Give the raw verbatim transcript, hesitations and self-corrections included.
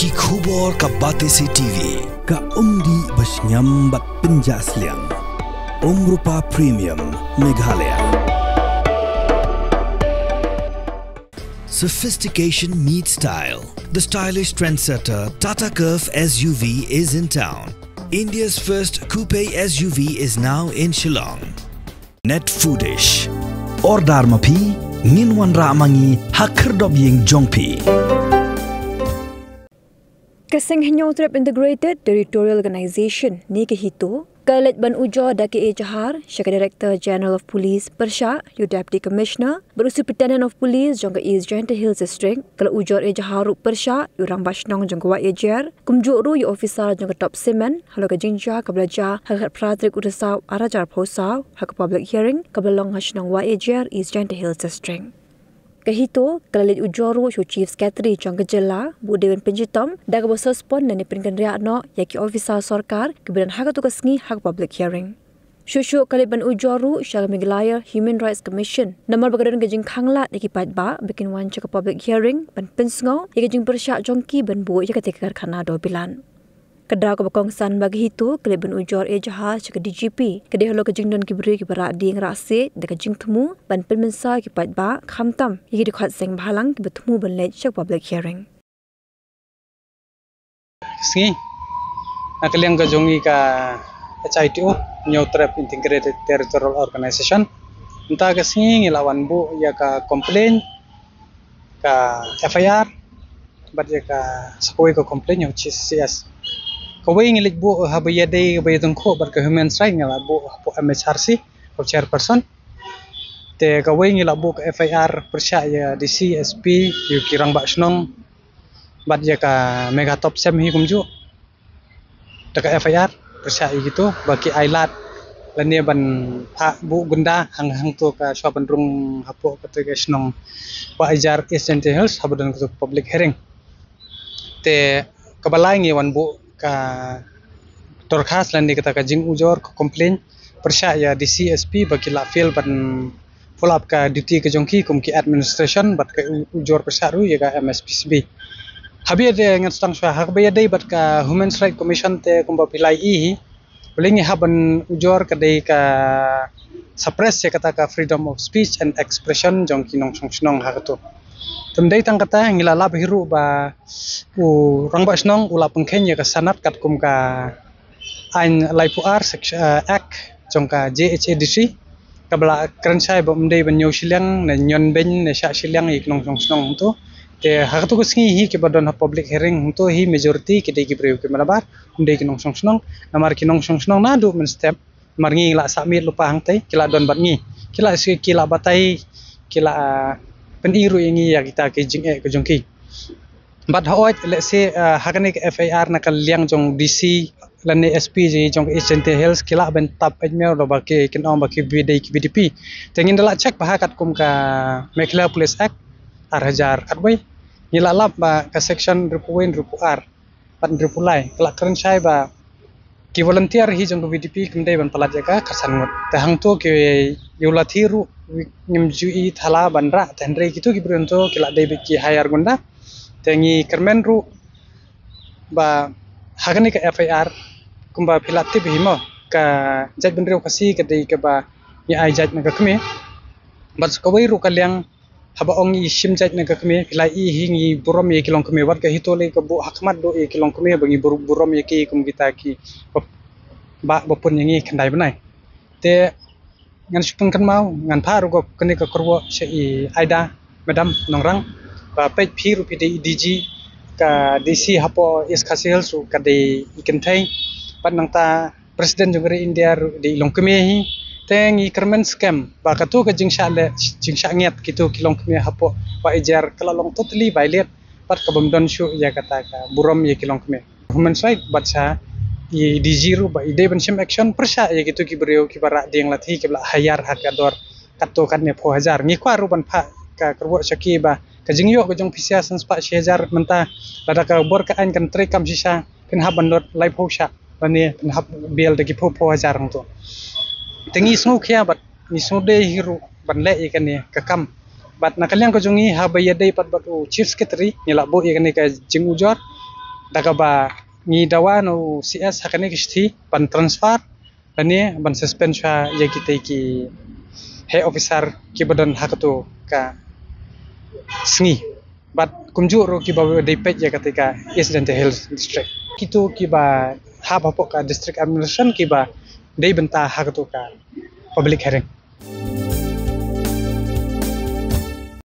Ki khubor ka Batesi T V. Ka umdih ba shngiam bad pynjah sliang. Umrupa Premium Meghalaya. Sophistication meets style. The stylish trendsetter Tata Curvv S U V is in town. India's first coupe S U V is now in Shillong. Net Foodish. Order ma phi, ngin wanrah ma ngi ha khyrdop ïing jong phi. Ka Seng Hynñiewtrep Integrated Territorial Organization ne ka HITO ka leit ban ujor da ka ejahar sha ka Director General of Police pyrshah ïa u Deputy Commissioner bad u Superintendent of Police jong ka East Jaintia Hills District. Ka la ujor ejahar ruh pyrshah ïa u Rangbah Shnong jong ka Wah Ïajer, kumjuh ruh ïa u officer jong ka Top Cement halor ka jingjia kaba la jia ha ka khatphra tarik u Risaw arhajar arphew saw ha ka public hearing kaba la long ha shnong Wah Ïajer, East Jaintia Hills District. Ka HITO ka la leit ujor ruh sha u Chief Secretary jong ka jylla ba u dei ban pynshitom da kaba suspend lane pynkynriah noh ïa ki officer sorkar kiba don ha katto ka sngi ha ka public hearing. Shuh shuh ka leit ban ujor ruh sha ka Meghalaya Human Rights Commission namar ba ka don ka jingkhanglad ïa ki paidbah ba kin wan sha ka public hearing ban pynsngew ïa ka jingpyrshah jong ki ban buh ïa katei ka karkhana dewbilat. Ka daw kaba kongsan ba ka HITO ka leit ban ujor ejahar sha ka D G P ka dei halor ka jingdon ki briew kiba rah dieng rah siej da ka jingthmu ban pynmynsaw ïa ki paidbah, khamtam ïa ki dkhot seng bhalang kiba thmu ban leit sha ka public hearing. Ka sngi, na ka liang ka jong ngi ka H I T O, Hynñiewtrep Integrated Territorial Organization, mynta ka sngi ngi la wan buh ïa ka complaint, ka F I R bad ïa ka sa kawei ka complaint ïa u C S. Kawei ngi leit buh haba ïadei kaba ïatyngkhuh bad ka human rights ngi la buh hapoh M H R C, hapoh chairperson. Te kawei ngi la buh ka F I R pyrshah ïa D C, S P, ïa ki rangbah shnong bad ïa ka Mega Top Cement hi kumjuh. Da ka F I R pyrshah ïa kito ba ki ailad lane ban phah buh gunda hang hangto ka shuwa ban rung hapoh kata ka shnong Wah Ïajer, East Jaintia Hills, haba don kato public hearing. Te kaba lai ngi wan buh ka dorkhas lane kata ka jingujor, ka complaint pyrshah ïa D C, S P ba ki la fail ban pull up ka duty ka jong ki kum ki administration bad ka u-, ujor pyrshah ruh ïa ka M S P C B. Haba ïadei, ngan sdang shuwa, haba ïadei bad ka Human Rights Commission te kumba phi la ïohi hi, balei ngi hap ban ujor, ka dei ka suppress ïa kata ka freedom of speech and expression jong ki nongshong shnong ha kato. Te ym dei tang kata, ngi la lap hi ruh ba u rangbah shnong u la pynkheiñ ïa ka sanad katkum ka aiñ laiphew ar sek-, eh, Act jong ka J H A D C, kaba la kren shai ba ym dei ban ñiew shiliang ne ñion beiñ ne shah shiliang ïa ki nongshong shnong hangto. Te ha kato ka sngi hi kiba don ha public hearing hangto hi majority ki dei ki briew ki mala bar, ym dei ki nongshong shnong. Namar ki nongshong shnong naduh mynstep, namar ngi la sah miet lypa hangtei, ki la don bad ngi, ki la shi-, ki la batai, ki la, ah, pyni ruh ïa ngi ïa kita ki jingeh ka jong ki. Bad hooid, let's say, ah, ha kane ka F I R na ka liang jong D C lane S P jong ka East Jaintia Hills ki lah ban tap ïa ngi ruh ba ki, kin ong ba ki dei ki V D P. Te ngin da lah check bha katkum ka Meghalaya Police Act ar hajar khatwei. Ngi la lap ba ka section hynriewphew wei, hynriewphew ar bad hynriewphew lai ka la kren shai ba ki volunteer hi jong ka V D P kim dei ban palat ïa ka khatsan ngut. Te hangto ki ïa u lathi ruh ngim ju i thala ban rah, te hynrei kito ki briew hangto ki la dei beit ki hire gunda. Te ngi kyrmen ruh ba ha kane ka F I R, kumba phi la tip hi mo, ka jaitbynriew Khasi ka dei kaba ngi ai jait na ka kmie. Bad sa kawei ruh ka liang, haba ong ngi shim jait na ka kmie, phi la i hi ngi burom ïa ki longkmie, wat ka HITO lei ka buh ha khmat duh ïa ki longkmie ba ngi bur-, burom ïa ki kum kita ki ba, ba, ba pun ïa ngi khyndai bnai. Te ngan shu pynkynmaw, ngan phah ruh kane ka kyrwoh sha i Aida Madam Nongrang, ba peit phi ruh phi dei i D G, ka D C hapoh East Khasi Hills ruh ka dei i kynthei, bad nangta President jong ka ri India ruh dei i longkmie hi. Te ngi kyrmen skhem ba kato ka jingshah leh, jingshah ngiat kito ki longkmie hapoh Wah Ïajer ka la long totally violate bad ka bym don shuh ïa kata ka burom ïa ki longkmie. Human Rights bad sa i D G ruh ba i dei ban shim action pyrshah ïa kito ki briew kiba rah dieng lathi kiba la hire ha ka dor katto katne phew hajar. Ngi kwah ruh ban phah ka kyrwoh sha ki ba ka jingïoh ka jong phi sha san spah shi hajar mynta, lada ka bor ka aiñ kan trei kam shisha, phin hap ban lut laiphew shah lane phin hap bail da ki phew phew hajar hangto. Te ngi sngewkhia bad ngi sngewdei hi ruh ban leh ïa kane ka kam. Bad na ka liang ka jong ngi, haba ïadei pat bad u Chief Secretary, ngi la buh ïa kane ka jingujor. Da kaba ngi dawa na u C S ha kane ka shithi ban transfer lane ban suspend shuwa ïa kitei ki high officer kiba don ha kato ka sngi. Bad kumjuh ruh kiba dei peit ïa katei ka East Jaintia Hills District. Kito kiba hap hapoh ka district administration kiba dei bynta ha kato ka public hearing.